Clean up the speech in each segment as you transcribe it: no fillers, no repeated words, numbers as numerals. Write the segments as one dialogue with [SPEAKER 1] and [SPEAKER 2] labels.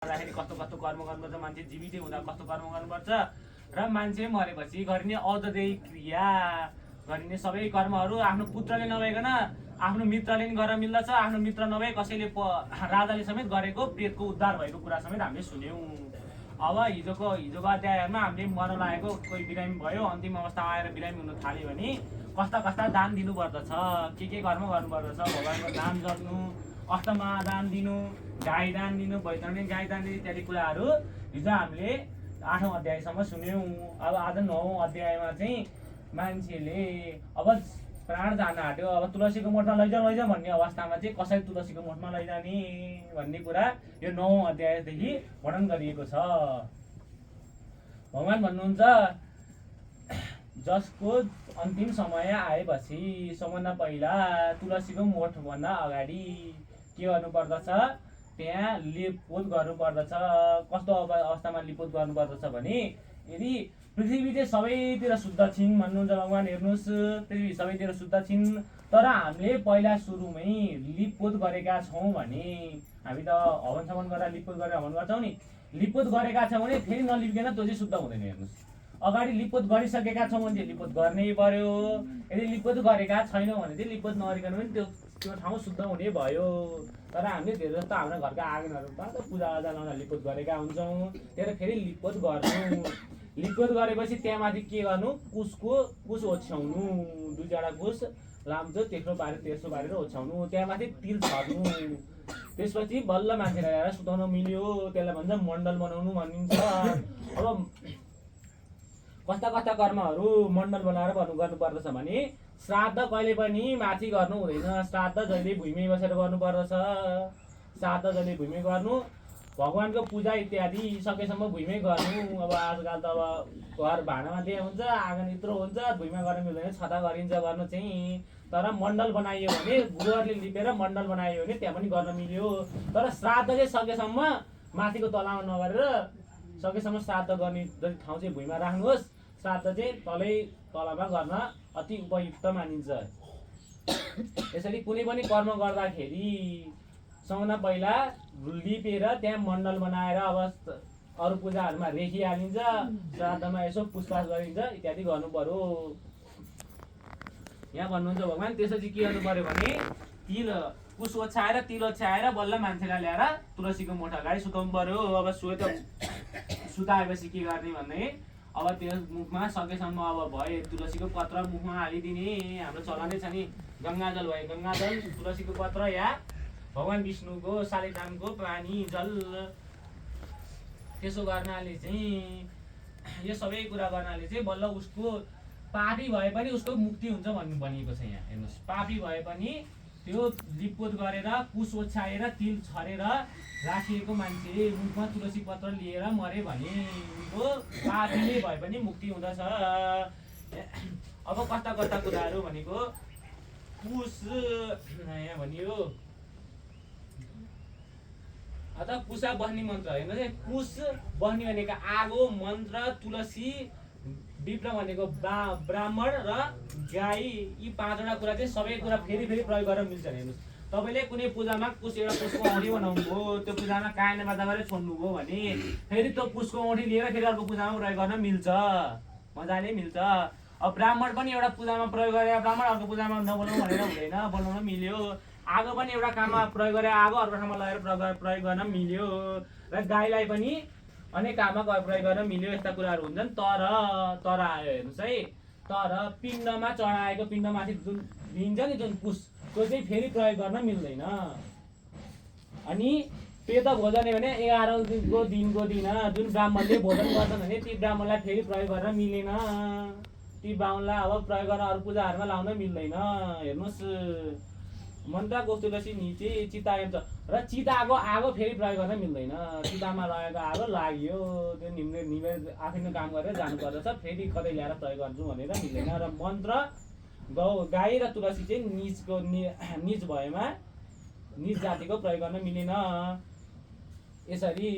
[SPEAKER 1] गर्दाखेरि कस्तो कस्तो कर्म गर्नुपर्छ, मान्छे जीवितै हुँदा कस्तो कर्म गर्नुपर्छ र मान्छे मरेपछि गरिने औषधि क्रिया गरिने सबै कर्महरू आफ्नो पुत्रले नभइकन आफ्नो मित्रले नि गर्न मिल्दछ। आफ्नो मित्र नभए कसैले राजाले समेत गरेको प्रेतको उद्धार भएको कुरा समेत हामीले सुन्यौँ। अब हिजोको अध्यायमा हामीले मर्न लागेको कोही बिरामी भयो, अन्तिम अवस्थामा आएर बिरामी हुन थाल्यो भने कस्ता कस्ता दान दिनुपर्दछ, के कर्म गर्नुपर्दछ, भगवान्को नाम जप्नु, अष्टमा दान दिनु, गाई दान दिनु, वैतरणी गाई दान दिनु इत्यादि कुराहरू हिजो हामीले 8औं अध्यायसम्म सुन्यौँ। अब आज 9औं अध्यायमा चाहिँ मान्छेले अब प्राण जान आँट्यो, अब तुलसीको मठमा लैजाउँ भन्ने अवस्थामा चाहिँ कसरी तुलसीको मठमा लैजाने भन्ने कुरा यो 9औं अध्यायदेखि वर्णन गरिएको छ। भगवान भन्नुहुन्छ जसको अन्तिम समय आएपछि सबभन्दा पहिला तुलसीको मठभन्दा अगाडि के गर्नुपर्दछ, त्यहाँ लिपपोत गर्नुपर्दछ। कस्तो अवस्थामा लिपपोत गर्नुपर्दछ भने यदि पृथ्वी चाहिँ सबैतिर शुद्ध छिन् भन्नुहुन्छ भगवान। हेर्नुहोस्, पृथ्वी सबैतिर शुद्ध छिन् तर हामीले पहिला सुरुमै लिपपोत गरेका छौँ भने, हामी त हवन समन गरेर लिपपोत गरेर हवन गर्छौँ नि, लिपपोत गरेका छौँ भने फेरि नलिप्केन त्यो चाहिँ शुद्ध हुँदैन। हेर्नुहोस्, अगाडि लिपपोत गरिसकेका छौँ भने चाहिँ लिपपोत गर्नै पर्यो, यदि लिपपोत गरेका छैनौँ भने चाहिँ लिपपोत नगरिकन पनि त्यो ठाउँ शुद्ध हुने भयो। तर हामीले धेरै जस्तो हाम्रो घरका आँगनहरूमा त पूजाआजा लाउँदा लिपपोत गरेका हुन्छौँ, त्यही फेरि लिपपोत गर्नु। लिपपोत गरेपछि त्यहाँमाथि के गर्नु, कुश ओछ्याउनु, 2 कुश लाम्चो तेस्रो पारेर ओछ्याउनु, त्यहाँमाथि तिल छर्नु। त्यसपछि बल्ल मान्छेलाई ल्याएर सुताउन मिल्यो, त्यसलाई भन्छ मण्डल बनाउनु भनिन्छ। अब कस्ता कस्ता कर्महरू मण्डल बनाएर गर्नुपर्दछ भने श्राद्ध कहिले पनि माथि गर्नु हुँदैन, श्राद्ध जहिले भुइँमै बसेर गर्नुपर्दछ। श्राद्ध जहिले भुइँमै गर्नु, भगवान्को पूजा इत्यादि सकेसम्म भुइँमै गर्नु। अब आजकल त अब घर भाँडामा दिए हुन्छ, आँगन यत्रो हुन्छ, भुइँमा गर्न मिल्दैन, छता गरिन्छ गर्नु चाहिँ। तर मण्डल बनाइयो भने, गुरुहरूले लिपेर मण्डल बनाइयो भने त्यहाँ पनि गर्न मिल्यो। तर श्राद्ध चाहिँ सकेसम्म माथिको तलामा नगरेर सकेसम्म श्राद्ध गर्ने जति ठाउँ चाहिँ भुइँमा राख्नुहोस्, श्राद्ध चाहिँ तलमा गर्न अति उपयुक्त मानिन्छ। यसरी कुनै पनि कर्म गर्दाखेरि सबभन्दा पहिला लिपेर त्यहाँ मण्डल बनाएर अब अरू पूजाहरूमा रेखिहालिन्छ, श्राद्धमा यसो पुछपाछ गरिन्छ इत्यादि गर्नु पर्यो। यहाँ भन्नुहुन्छ भगवान त्यसपछि के गर्नु पर्यो भने कुश ओछ्याएर तिल ओछ्याएर बल्ल मान्छेलाई ल्याएर तुलसीको मठ अगाडि सुताउनु पर्यो। अब सुताएपछि के गर्ने भन्ने, अब त्यो मुखमा सकेसम्म अब भए तुलसीको पत्र मुखमा हालिदिने। हाम्रो चलनै छ नि, गङ्गाजल भयो गङ्गाजल, तुलसीको पत्र या भगवान विष्णुको शालिग्रामको पानी जल, त्यसो गर्नाले चाहिँ यो सबै कुरा गर्नाले चाहिँ बल्ल उसको पापी भए पनि उसको मुक्ति हुन्छ भनिएको छ। यहाँ हेर्नुहोस्, पापी भए पनि त्यो लिपपोत गरेर कुश ओछ्याएर तिल छरेर राखिएको मान्छे मुखमा तुलसी पत्र लिएर मरे भने उनको पापीले भए पनि मुक्ति हुँदछ। अब कस्ता कस्ता कुराहरू भनेको कुश यहाँ भनियो, अथवा कुशा बस्ने मन्त्र। हेर्नुहोस्, कुश बस्ने भनेको आगो, मन्त्र, तुलसी, विप्र भनेको ब्राह्मण र गाई, यी 5वटा कुरा चाहिँ सबै कुरा फेरि प्रयोग गरेर मिल्छ। हेर्नुहोस्, तपाईँले कुनै पूजामा एउटा कुशको औँठी बनाउनु भयो, त्यो पूजामा कायन बाजा गरेर छोड्नुभयो भने फेरि त्यो कुशको औँठी लिएर फेरि अर्को पूजामा प्रयोग गर्न मिल्छ, मजाले मिल्छ। अब ब्राह्मण पनि एउटा पूजामा प्रयोग गरेर ब्राह्मण, अर्को पूजामा नबोलाउँ भनेर हुँदैन, बोलाउन मिल्यो। आगो पनि एउटा काममा प्रयोग गरेर आगो, अर्को ठाउँमा लगेर प्रयोग गर्न मिल्यो। र गाईलाई पनि अनेक काममा प्रयोग गर्न मिल्यो। यस्ता कुराहरू हुन्छन्। तर आयो हेर्नुहोस् है, तर पिण्डमा चढाएको, पिण्डमाथि जुन दिन्छ नि जुन कुश, त्यो चाहिँ फेरि प्रयोग गर्न मिल्दैन। अनि पेट भोजन भने 11औं दिनको दिन जुन ब्राह्मणले भोजन गर्छन् भने ती ब्राह्मणलाई फेरि प्रयोग गर्न मिलेन, ती बाहुनलाई अब प्रयोग गर्न अरू पूजाहरूमा लाउन मिल्दैन। हेर्नुहोस्, मन्त्रको तुलसी निचे चिताएको छ र चिताको आगो फेरि प्रयोग गर्न मिल्दैन। चितामा रहेको आगो लाग्यो, त्यो निमेर आफ्नो काम गरेर जानुपर्दछ, फेरि कतै ल्याएर प्रयोग गर्छु भनेर मिल्दैन। र मन्त्र गाई र तुलसी चाहिँ निज भएमा निज जातिको प्रयोग गर्न मिलेन। यसरी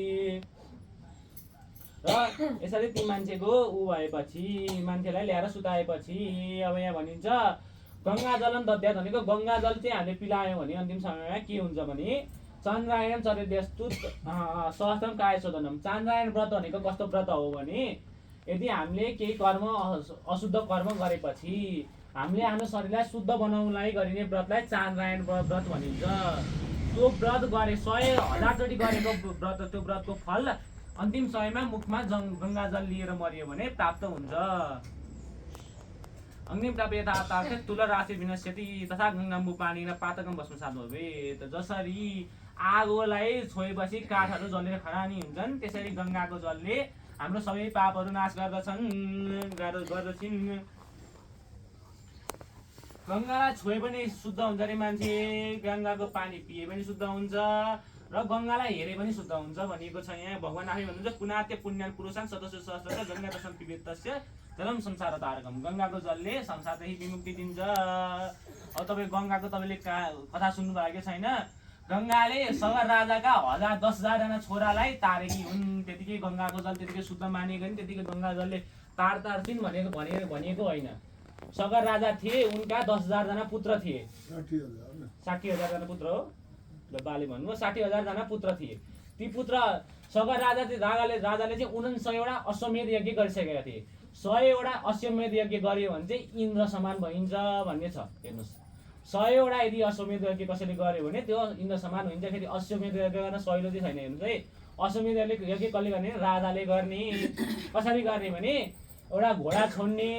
[SPEAKER 1] ती मान्छेको भएपछि, मान्छेलाई ल्याएर सुताएपछि अब यहाँ भनिन्छ गङ्गाजलन दद्यात् भनेको गङ्गाजल चाहिँ हामीले पिलायौँ भने अन्तिम समयमा के हुन्छ भने चन्द्रायण चतुर्दशतुत सहस्त्रम कायशोधनम। चन्द्रायण व्रत भनेको कस्तो व्रत हो भने यदि हामीले केही कर्म अशुद्ध कर्म गरेपछि हामीले हाम्रो शरीरलाई शुद्ध बनाउनलाई गरिने व्रतलाई चन्द्रायण व्रत भनिन्छ। त्यो व्रत गरे 100,000 चोटि गरेको व्रत, त्यो व्रतको फल अन्तिम समयमा मुखमा गङ्गाजल लिएर मरियो भने प्राप्त हुन्छ। अग्निम प्राप्य यथा तार्थे तुलराशि विनश्यति तथा गङ्गाम्बु पानीन पातकम भस्मसात भवेत्। जसरी आगोलाई छोएपछि काठहरू जलेर खरानी हुन्छन् त्यसरी गङ्गाको जलले हाम्रो सबै पापहरू नाश गर्दछिन्। गङ्गालाई छोए पनि शुद्ध हुन्छ अरे मान्छे, गङ्गाको पानी पिए पनि शुद्ध हुन्छ र गङ्गालाई हेरे पनि शुद्ध हुन्छ भनिएको छ। यहाँ भगवान् आफै भन्नुहुन्छ पुनात्य पुण्यान पुरुषान् सदस्य सहस्र गङ्गा दर्शन पिबेत तस्य जलम संसार तारकम। गङ्गाको जलले संसारदेखि विमुक्ति दिन्छ। अब तपाईँ गङ्गाको तपाईँले कथा सुन्नु भएको छैन? गङ्गाले सगर राजाका 10,000 छोरालाई तारेकी हुन्। त्यतिकै गङ्गाको जल त्यतिकै शुद्ध मानिएको नि त्यतिकै गङ्गा जलले तार्छिन् भनिएको होइन। सगर राजा थिए, उनका 10,000 पुत्र थिए। 60,000 पुत्र हो बाले भन्नुभयो। 60,000 पुत्र थिए। ती पुत्र सगर राजाले चाहिँ 49 अश्वमेध यज्ञ गरिसकेका थिए। 100 अश्वमेध यज्ञ गर्यो भने चाहिँ इन्द्र समान भइन्छ भन्ने छ। हेर्नुहोस्, 100 यदि अश्वमेध यज्ञ कसैले गर्यो भने त्यो इन्द्र समान हुन्छ। फेरि अश्वमेध यज्ञ गर्न सहिलो चाहिँ छैन। हेर्नुहोस् है, अश्वमेध यज्ञ कसले गर्ने? राजाले गर्ने। कसरी गर्ने भने एउटा घोडा छोड्ने,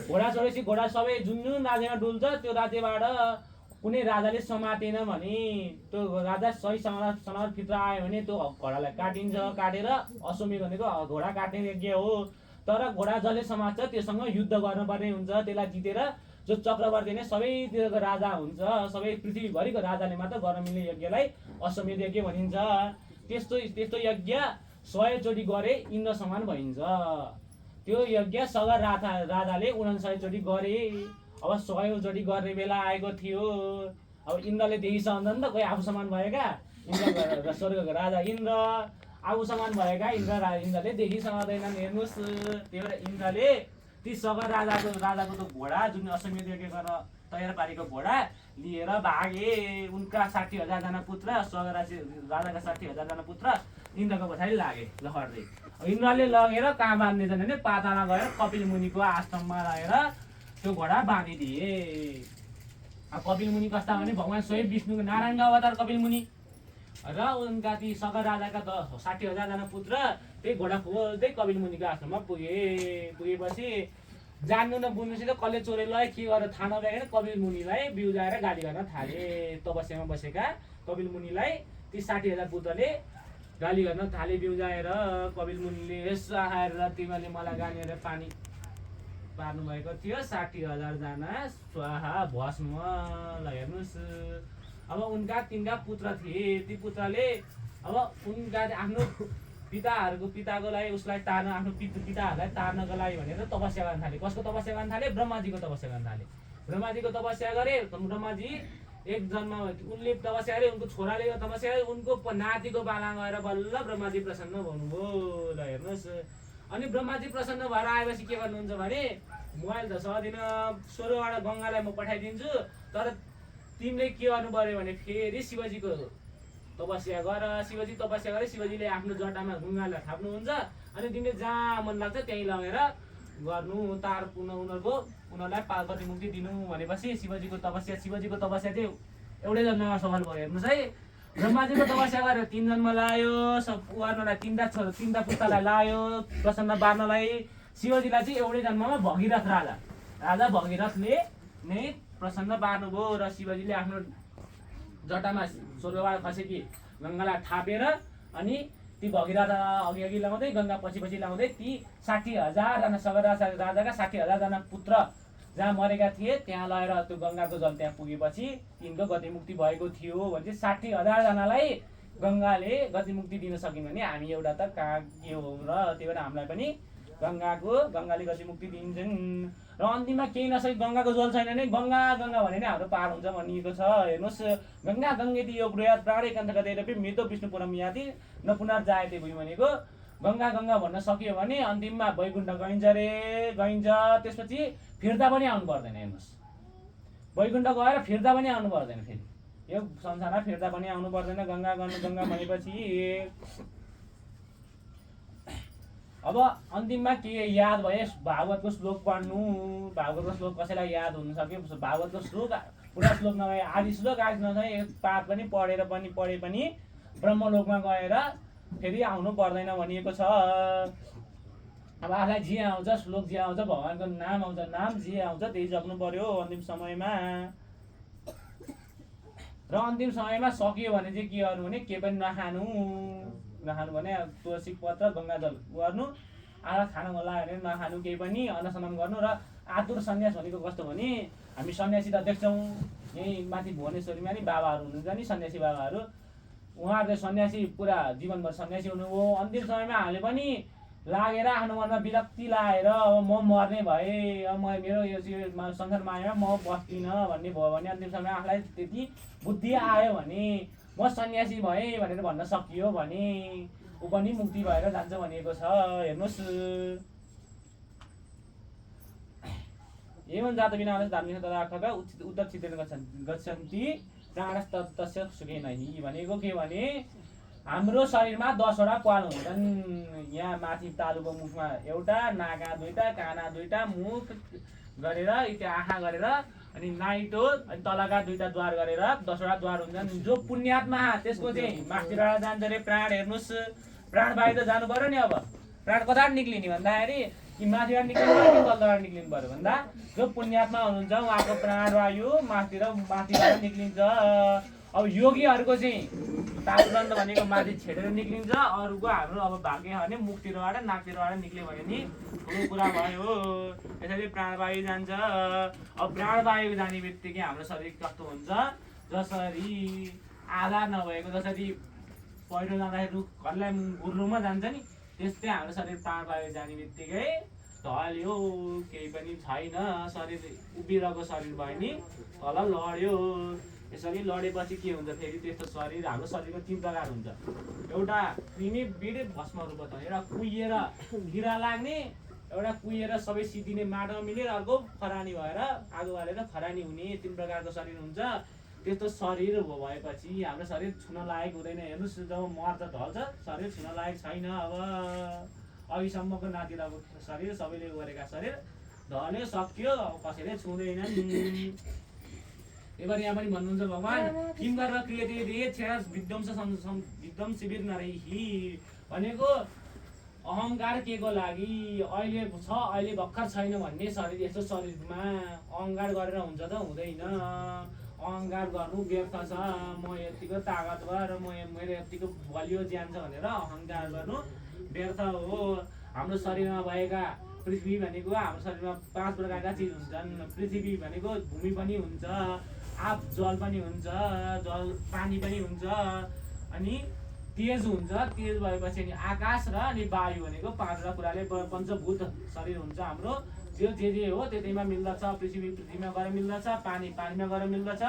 [SPEAKER 1] घोडा छोडेपछि घोडा सबै जुन राज्यमा डुल्छ त्यो राज्यबाट कुनै राजाले समातेन भने त्यो राजा सही समाज फिर्ता आयो भने त्यो घोडालाई काटिन्छ। काटेर अश्वमेध भनेको घोडा काट्ने यज्ञ हो। तर घोडा जसले समात्छ त्योसँग युद्ध गर्नुपर्ने हुन्छ। त्यसलाई जितेर जो चक्रवर्ती नै सबैतिरको राजा हुन्छ, सबै पृथ्वीभरिको राजाले मात्र गर्न मिल्ने यज्ञलाई अश्वमेध यज्ञ भनिन्छ। त्यस्तो यज्ञ 100 चोटि गरे इन्द्र समान भइन्छ। त्यो यज्ञ सगर राजाले 49 चोटि गरे। अब 100 चोटि गर्ने बेला आएको थियो। अब इन्द्रले देखि सहन्छ नि त, कोही आफू समान भएका इन्द्र स्वर्गको राजा इन्द्र आफू समान भएका इन्द्रले देखि सहँदैनन्। हेर्नुहोस्, त्यही भएर इन्द्रले ती सगर राजाको त्यो घोडा जुन अश्वमेध यज्ञ गर्न तयार पारेको घोडा लिएर भागे। उनका 60,000 पुत्र, सगर राजाका 60,000 पुत्र इन्द्रको पछाडि लागे लहर्दै। इन्द्रले लगेर कहाँ बाँध्दैछन् भने पातालमा गएर कपिल मुनिको आश्रममा लगेर त्यो घोडा बाँधिदिए। अब कपिल मुनि कस्ता भने भगवान् स्वयं विष्णुको नारायणको अवतार कपिल मुनि र उनका ती सगर राजाका 60,000 पुत्र त्यही घोडा खोज्दै कपिल मुनिको आश्रममा पुगेपछि जान्नु न बुझ्नुसित कसले चोरे लगे के गरेर थाहा नभइकन कपिल मुनिलाई बिउजाएर गाली गर्न थाले। तपस्यामा बसेका कपिल मुनिलाई ती 60,000 पुत्रले गाली गर्न थाले बिउजाएर। कपिल मुनिले यसो आएर तिमीले मलाई गालीएर पानी पार्नु भएको थियो। 60,000 स्वाहा भस्म। ल हेर्नुहोस्, अब तिनका पुत्र थिए। ती पुत्रले अब उनका आफ्नो पिताको लागि उसलाई तार्न, आफ्नो पिताहरूलाई तार्नको लागि भनेर तपस्या गर्न थाले। कसको तपस्या गर्न थाले? ब्रह्माजीको तपस्या गर्न थाले। ब्रह्माजीको तपस्या गरे। ब्रह्माजी एक जन्म उनले तपस्या गरे, उनको छोराले तपस्या गरे, उनको नातिको बाला गएर बल्ल ब्रह्माजी प्रसन्न भन्नुभयो। ल हेर्नुहोस्, अनि ब्रह्माजी प्रसन्न भएर आएपछि के गर्नुहुन्छ भने मोबाइल त सहदिन 16 गङ्गालाई म पठाइदिन्छु, तर तिमीले के गर्नु पर्यो भने फेरि शिवजीको तपस्या गर। शिवजी तपस्या गरे, शिवजीले आफ्नो जटामा गङ्गालाई थाप्नुहुन्छ। अनि तिमीले जहाँ मन लाग्छ त्यहीँ लगेर गर्नु, तार पुनः उनीहरूलाई पार्वती मुक्ति दिनु भनेपछि शिवजीको तपस्या चाहिँ एउटै जन्ममा सफल भयो। हेर्नुहोस् है, ब्रह्माजीको तपस्या गरेर 3 जन्म लायो, गर्नलाई 3 पुत्रलाई लायो प्रसन्न पार्नलाई। शिवजीलाई चाहिँ एउटै जन्ममा भगीरथ राजा भगीरथले नै प्रसन्न पार्नुभयो र शिवजीले आफ्नो जटामा स्वर्गबाट खसेकी गङ्गालाई थापेर अनि ती भगीरथ अघि लगाउँदै गङ्गा पछि लगाउँदै ती 60,000 सगर राजाका 60,000 पुत्र जहाँ मरेका थिए त्यहाँ लगेर त्यो गङ्गाको जल त्यहाँ पुगेपछि तिनको गतिमुक्ति भएको थियो। भने 60,000 गङ्गाले गतिमुक्ति दिन सकिन् भने हामी एउटा त कहाँ के हो र। त्यही भएर हामीलाई पनि गङ्गाले गतिमुक्ति दिन्छन्। र अन्तिममा केही नसकी गङ्गाको जल छैन भने गङ्गा भने नै हाम्रो पार हुन्छ भनिएको छ। हेर्नुहोस्, गङ्गा गङ्गेति यो बृहत् प्राणे कण्ठकदैरपि मृत विष्णु पुरम याति न पुनर्जायते भुइँ भनेको गङ्गा भन्न सकियो भने अन्तिममा वैकुण्ठ गइन्छ। त्यसपछि फिर्ता पनि आउनु पर्दैन। हेर्नुहोस्, वैकुण्ठ गएर फिर्ता पनि आउनु पर्दैन। फेरि यो संसारमा फिर्ता पनि आउनु पर्दैन गङ्गा गर्नु गङ्गा भनेपछि। अब अन्तिममा के याद भयो भागवतको श्लोक पढ्नु। भागवतको श्लोक कसैलाई याद हुन सक्यो भागवतको श्लोक पुरा श्लोक नभए आदि श्लोक आदि नभए एक पाठ पनि पढे पनि ब्रह्मलोकमा गएर फेरि आउनु पर्दैन भनिएको छ। अब आफूलाई जे आउँछ श्लोक जे आउँछ भगवान्को नाम आउँछ नाम जे आउँछ त्यही जप्नु पर्यो अन्तिम समयमा। र अन्तिम समयमा सकियो भने चाहिँ के गर्नु भने के पनि नखानु भने तुलसी पत्र गङ्गाजल गर्नु। आधा खान मन लाग्यो भने नखानु केही पनि अन्नसन्नम गर्नु। र आतुर सन्यास भनेको कस्तो भने हामी सन्यासी त देख्छौँ यहीँ माथि भुवनेश्वरीमा नि बाबाहरू हुनुहुन्छ नि सन्यासी बाबाहरू। उहाँहरूले सन्यासी पुरा जीवनभर सन्यासी हुनुभयो। अन्तिम समयमा हामीले पनि लागेर आफ्नो मनमा विरक्ति लागेर अब म मर्ने भए अब मेरो यो संसार मायामा म बस्दिनँ भन्ने भयो भने अन्तिम समयमा आफूलाई त्यति बुद्धि आयो भने म सन्यासी भएँ भनेर भन्न सकियो भने ऊ पनि मुक्ति भएर जान्छ भनिएको छ। हेर्नुहोस् एवं जात बिना धार्मिक तथा उद्धक्षितेन गच्छन्ति प्राणस्तस्य सुखे नहि भनेको के भने हाम्रो शरीरमा 10 वटा पाल हुन्छन्। यहाँ माथि तालुको मुखमा एउटा, नाका 2टा, काना 2टा, मुख गरेर इत्या आँखा गरेर अनि नाइटो अनि तलका 2टा द्वार गरेर 10 वटा द्वार हुन्छन्। जो पुण्यात्मा त्यसको चाहिँ माथिबाट जान्छ अरे प्राण। हेर्नुहोस् प्राण बाहिर त जानु पर्यो नि। अब प्राण कताबाट निक्लिने भन्दाखेरि कि माथिबाट निक्लिनु पर्यो कि तलबाट निक्लिनु पर्यो भन्दा जो पुण्यात्मा हुनुहुन्छ उहाँको प्राणवायु माथिबाट निक्लिन्छ। अब योगीहरूको चाहिँ तालुदण्ड भनेको माथि छेडेर निक्लिन्छ। अरूको हाम्रो अब भाग्य भने मुखतिरबाट नाकतिरबाट निक्ल्यो भने नि ठुलो कुरा भयो। यसरी प्राणवायु जान्छ। अब प्राणवायु जाने बित्तिकै हाम्रो शरीर कस्तो हुन्छ जसरी आधार नभएको जसरी पहिरो जाँदाखेरि घरलाई गुर्नुमा जान्छ नि त्यस्तै हाम्रो शरीर प्राणवायु जाने बित्तिकै ढल्यो केही पनि छैन। शरीर उभिरहेको शरीर भयो नि तल लड्यो। यसरी लडेपछि के हुन्छ फेरि त्यस्तो शरीर हाम्रो शरीरको 3 प्रकार हुन्छ। एउटा कृमि बिडे भस्म रूपमा एउटा कुहिएर गिरा लाग्ने, एउटा कुहिएर सबै सिद्धिने माटोमा मिलेर अर्को खरानी भएर आगो बालेर खरानी हुने 3 प्रकारको शरीर हुन्छ। त्यस्तो शरीर भएपछि हाम्रो शरीर छुन लायक हुँदैन। हेर्नुहोस् जब मर्छ ढल्छ शरीर छुन लायक छैन। अब अहिलेसम्मको नातिरहेको शरीर सबैले गरेका शरीर ढल्यो सक्यो कसैले छुँदैनन्। एबार यहाँ पनि भन्नुहुन्छ भगवान किम गरेर क्रियते छेरा विध्वंस शिविर नरही भनेको अहङ्कार के को लागि अहिले छ अहिले भर्खर छैन भन्ने शरीर। यस्तो शरीरमा अहङ्कार गरेर हुन्छ त हुँदैन। अहङ्कार गर्नु व्यर्थ छ। म यतिको ताकतवर मेरो यतिको बलियो ज्यान छ भनेर अहङ्कार गर्नु व्यर्थ हो। हाम्रो शरीरमा भएका पृथ्वी भनेको हाम्रो शरीरमा 5 प्रकारका चिज हुन्छन्। पृथ्वी भनेको भूमि पनि हुन्छ, आप जल पनि हुन्छ, जल पानी पनि हुन्छ, अनि तेज हुन्छ। तेज भएपछि अनि आकाश र अनि वायु भनेको 5वटा कुराले पञ्चभूत शरीर हुन्छ हाम्रो। जो जे हो त्यतैमा मिल्दछ। पृथ्वीमा गएर मिल्दछ, पानीमा गएर मिल्दछ,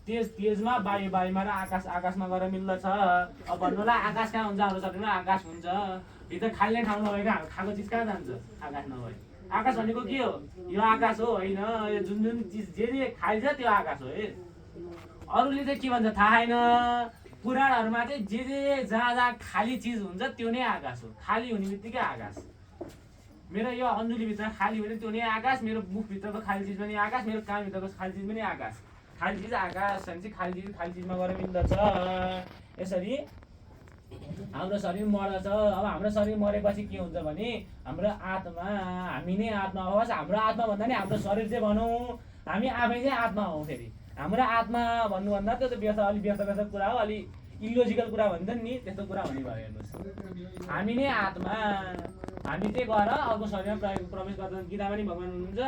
[SPEAKER 1] तेजमा वायुमा र आकाशमा गएर मिल्दछ। अब भन्नुलाई आकाश कहाँ हुन्छ हाम्रो शरीरमा आकाश हुन्छ। भित्र खाल्ने ठाउँ नभएको हाम्रो खाएको चिज कहाँ जान्छ आकाश नभए। आकाश भनेको के हो यो आकाश हो होइन। यो जुन चिज जे खाइन्छ त्यो आकाश हो। अरूले चाहिँ के भन्छ थाहा छैन। पुराणहरूमा चाहिँ जे जहाँ खाली चिज हुन्छ त्यो नै आकाश हो। खाली हुने बित्तिकै आकाश। मेरो यो अञ्जुलीभित्र खाली हुने त्यो नै आकाश। मेरो मुखभित्रको खाली चिज पनि आकाश। मेरो कानभित्रको खाली चिज पनि आकाश। खाली चिज आकाश भनेपछि खाली चिजमा गएर मिल्दछ। यसरी हाम्रो शरीर मर्दछ। अब हाम्रो शरीर मरेपछि के हुन्छ भने हाम्रो आत्मा हामी नै आत्मा होस्। हाम्रो आत्मा भन्दा नि हाम्रो शरीर चाहिँ भनौँ हामी आफै चाहिँ आत्मा हौ। फेरि हाम्रो आत्मा भन्नुभन्दा त्यो त अलिक व्यस्त कुरा हो। अलिक इलोजिकल कुरा भन्छ नि त्यस्तो कुरा हुने भयो। हेर्नुहोस् हामी नै आत्मा। हामी चाहिँ गएर अर्को शरीरमा प्रवेश गर्छन्। गीता पनि भगवान् हुनुहुन्छ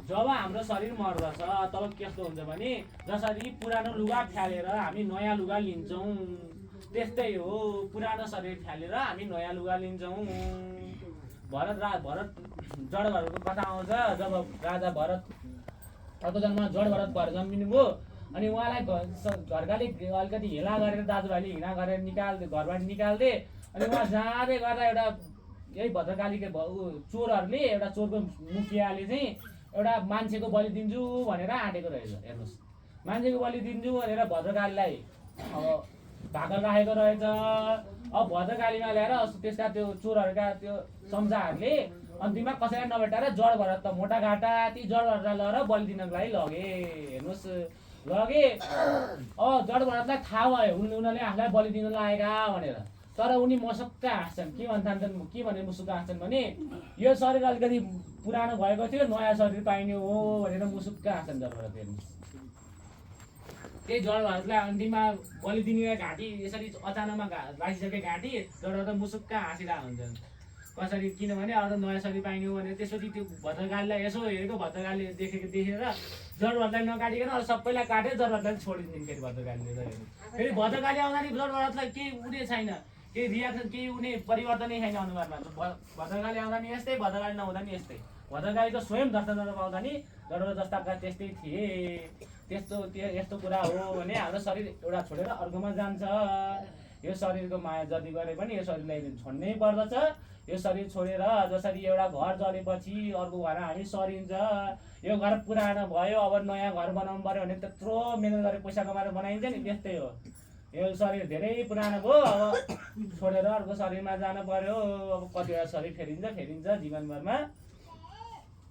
[SPEAKER 1] जब हाम्रो शरीर मर्दछ तब कस्तो हुन्छ भने जसरी पुरानो लुगा फ्यालेर हामी नयाँ लुगा लिन्छौँ त्यस्तै हो। पुरानो शरीर फ्यालेर हामी नयाँ लुगा लिन्छौँ। भरत जड भरतको कथा आउँछ। जब राजा भरत अर्को जन्ममा जड भरत भएर जन्मिनुभयो अनि उहाँलाई घरकाले अलिकति हेला गरेर दाजुभाइले हिँडा गरेर घरबाट निकाल्दे। अनि उहाँ जाँदै गर्दा एउटा यही भद्रकालीको चोरहरूले एउटा चोरको मुखियाले चाहिँ एउटा मान्छेको बलि दिन्छु भनेर आँटेको रहेछ। हेर्नुहोस् मान्छेको बलि दिन्छु भनेर भद्रकालीलाई अब भाकल राखेको रहेछ। अब भद्रकालीमा ल्याएर त्यसका त्यो चोरहरूका त्यो चम्चाहरूले अन्तिममा कसैलाई नभेटाएर जड भएर त मोटा घाटा ती जड भएर लगेर बलि दिनको लागि लगे। हेर्नुहोस् लगे। अब जड भरतलाई थाहा भयो उनीहरूले आफूलाई बलि दिन लागेका भनेर, तर उनी मसक्क हाँस्छन्। के भन्छन् के भने मुसुक्क हाँस्छन् भने यो शरीर अलिकति पुरानो भएको थियो, नयाँ शरीर पाइने हो भनेर मुसुक्क हाँस्छन् जड भरत। हेर्नुहोस् त्यही जड भरतलाई अन्तिममा बलि दिने घाँटी यसरी अचानकमा राखिसके घाँटी जड भरत मुसुक्क हाँसिरहेको हुन्छन्। कसरी किनभने अब त नयाँ शरीर पाइने हो भनेर। त्यसपछि त्यो भद्रकालीलाई यसो हेरेको, भद्रकालीले देखेर जड भरतलाई नकाटिकन अरू सबैलाई काट्यो, जड भरतलाई छोडिदिन् फेरि भद्रकालीले। फेरि भद्रकाली आउँदा नि जड भरतलाई केही उनी छैन, केही रियाक्सन केही उनी परिवर्तनै छैन अनुहारमा। भद्रकाली आउँदा नि यस्तै, भद्रकाली नहुँदा नि यस्तै। भद्रकाली त स्वयं दर्शन गर्न पाउँदा नि जड भरत जस्ताका त्यस्तै थिए। यस्तो कुरा हो भने हाम्रो शरीर एउटा छोडेर अर्कोमा जान्छ। यो शरीरको माया जति गरे पनि यो शरीरलाई छोड्नै पर्दछ। यो शरीर छोडेर जसरी एउटा घर जलेपछि अर्को घर हामी सरिन्छ। यो घर पुरानो भयो, अब नयाँ घर बनाउनु पर्यो भने त्यत्रो मेहनत गरेर पैसा कमाएर बनाइन्छ नि, त्यस्तै हो। यो शरीर धेरै पुरानो भयो, अब छोडेर अर्को शरीरमा जानु पर्यो। अब कतिवटा शरीर फेरिन्छ जीवनभरमा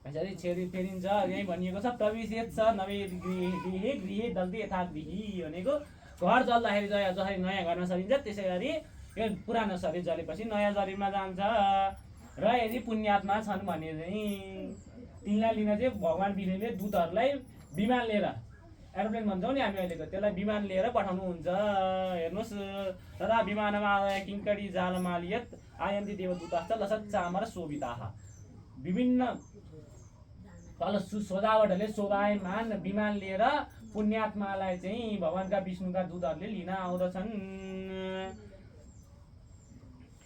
[SPEAKER 1] यसरी फेरिन्छ। यही भनिएको छ प्रविशेष छ नवे गृहे दल्ती यथा गृही भनेको घर जल्दाखेरि जसरी नयाँ घरमा सरिन्छ त्यसै गरी यो पुरानो शरीर जलेपछि नयाँ शरीरमा जान्छ। र यदि पुण्यात्मा छन् भने चाहिँ तिनलाई लिन चाहिँ भगवान् विष्णुले दूतहरूलाई विमान लिएर, एरोप्लेन भन्छौँ नि हामी अहिलेको, त्यसलाई विमान लिएर पठाउनुहुन्छ। हेर्नुहोस् तदा विमानमा किङ्कडी जालमालियत आयन्ती देवदूताश्च लसच्चामर शोभिताः। विभिन्न तल सजावटहरूले शोभायमान विमान लिएर पुण्यात्मालाई चाहिँ भगवान्का विष्णुका दूतहरूले लिन आउँदछन्।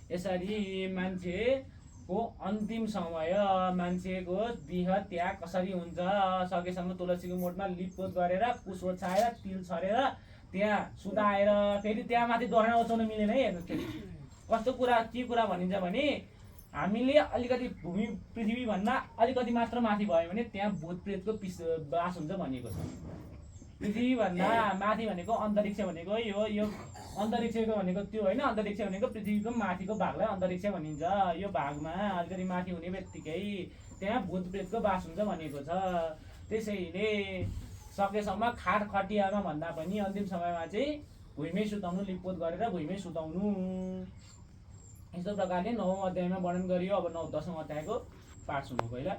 [SPEAKER 1] यसरी मान्छेको अन्तिम समय, मान्छेको देह त्याग कसरी हुन्छ, सकेसम्म तुलसीको मोठमा लिपपोत गरेर कुश ओछाएर तिल छरेर त्यहाँ सुताएर फेरि त्यहाँ माथि दहना ओछ्याउन मिलेन है। हेर्नुहोस् कस्तो कुरा के कुरा भनिन्छ भने हामीले अलिकति भूमि पृथ्वीभन्दा अलिकति मात्र माथि भयो भने त्यहाँ भूत प्रेतको बास हुन्छ भनिएको छ। पृथ्वीभन्दा माथि भनेको अन्तरिक्ष भनेको यो अन्तरिक्षको भनेको त्यो होइन, अन्तरिक्ष भनेको पृथ्वीको माथिको भागलाई अन्तरिक्ष भनिन्छ। यो भागमा अलिकति माथि हुने बित्तिकै त्यहाँ भूत प्रेतको बास हुन्छ भनेको छ। त्यसैले सकेसम्म खाट खटियामा भन्दा पनि अन्तिम समयमा चाहिँ भुइँमै सुताउनु, लिपपोत गरेर भुइँमै सुताउनु। यस्तो प्रकारले 9औं अध्यायमा वर्णन गरियो। अब 10औं अध्यायको पाठ सुनौ पहिला।